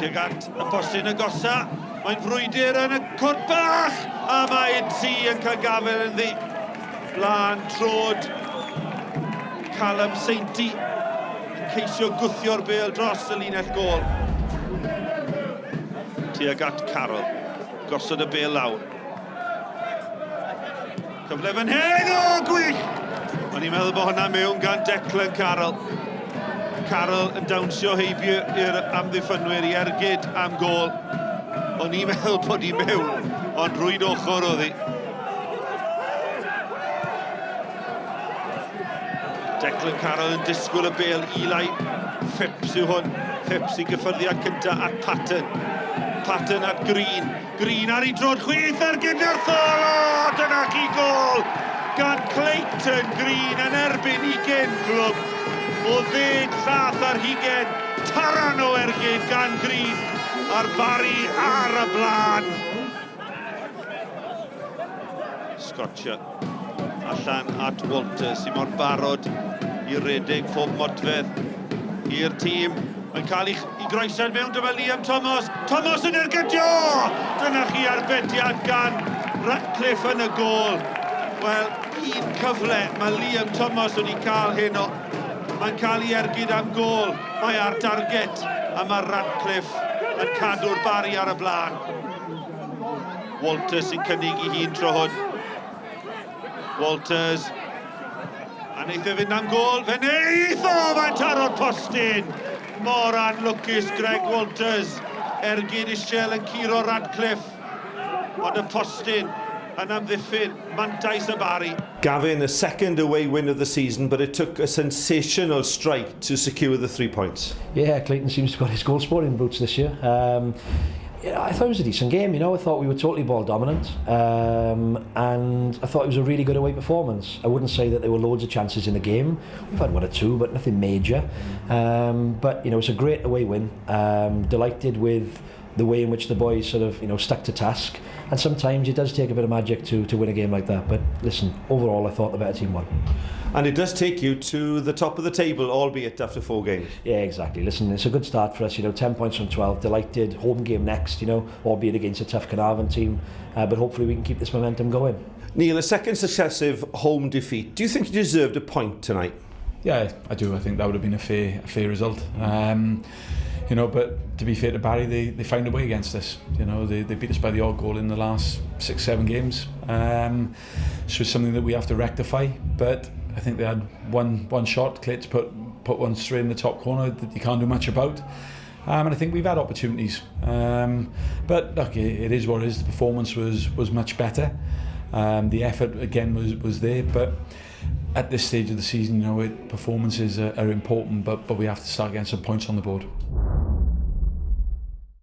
Tuag at y postyn agosa. Mae'n frwydr yn y cwrt bach! A mae T yn cael gafel ynddi. Blaen trod Callum Sainty yn ceisio gwthio'r bêl dros y linell gôl. Tuag at Carroll. Gosod y bêl lawr. Cyfle fan hyn, o gwych! O'n i'n meddwl bod hwnna mewn gan Declan Carroll. Carroll yn dawnsio heibio i'r amddiffynwyr i ergyd am gôl. O'n i'n meddwl bod hi mewn, ond rwyd ochr oedd hi. Declan Carroll yn disgwyl y bêl. Eli Phipps yw hwn. Phipps i gyffyrddiad cyntaf at Patton. Patton at Green. Green ar ei droed chwith ar gydnerthol! O, dyna chi gôl gan Clayton Green yn erbyn i gyn glwb o ddeg llath ar hugen. Taran o ergyd gan Green a'r Barri ar y blaen. Scotcher allan at Walters sy'n mor barod i redeg pob modfedd i'r tîm. Mae'n cael ei, ei groesiad mewn dyma Liam Thomas. Thomas yn ergydio! Dyna chi arbediad gan Ratcliffe yn y gôl. Wel, un cyfle mae Liam Thomas wedi cael heno. Mae'n cael ei ergyd am gôl. Mae ar darget a mae Ratcliffe yn cadw'r Barri ar y blaen. Walters sy'n cynnig i hun tro hwn. Walters. A wneith e fynd am gôl. Fe wneith o! Mae'n taro'r postyn! Mor anlwcus Greg Walters. Ergyd Ishel yn curo Radcliffe. Ond y postyn yn amddiffyn mantais y Barri. Gavin, a second away win of the season, but it took a sensational strike to secure the three points. Yeah, Clayton seems to have got his goal scoring boots this year. Yeah, I thought it was a decent game, you know. I thought we were totally ball dominant. And I thought it was a really good away performance. I wouldn't say that there were loads of chances in the game. We've had one or two, but nothing major. But, you know, it's a great away win. Delighted with the way in which the boys sort of, you know, stuck to task. And sometimes it does take a bit of magic to, to win a game like that. But listen, overall, I thought the better team won. And it does take you to the top of the table, albeit after four games. Yeah, exactly. Listen, it's a good start for us, you know, 10 points from 12, delighted, home game next, you know, albeit against a tough Caernarfon team, but hopefully we can keep this momentum going. Neil, a second successive home defeat. Do you think you deserved a point tonight? Yeah, I do. I think that would have been a fair, a fair result. You know, but to be fair to Barry, they, they found a way against us. You know, they, they beat us by the odd goal in the last six, seven games. So it's something that we have to rectify. But I think they had one one shot, Clayton put put one straight in the top corner that you can't do much about. And I think we've had opportunities. But look, it, it is what it is. The performance was was much better. The effort again was was there, but at this stage of the season, you know, it, performances are, are important, but but we have to start getting some points on the board.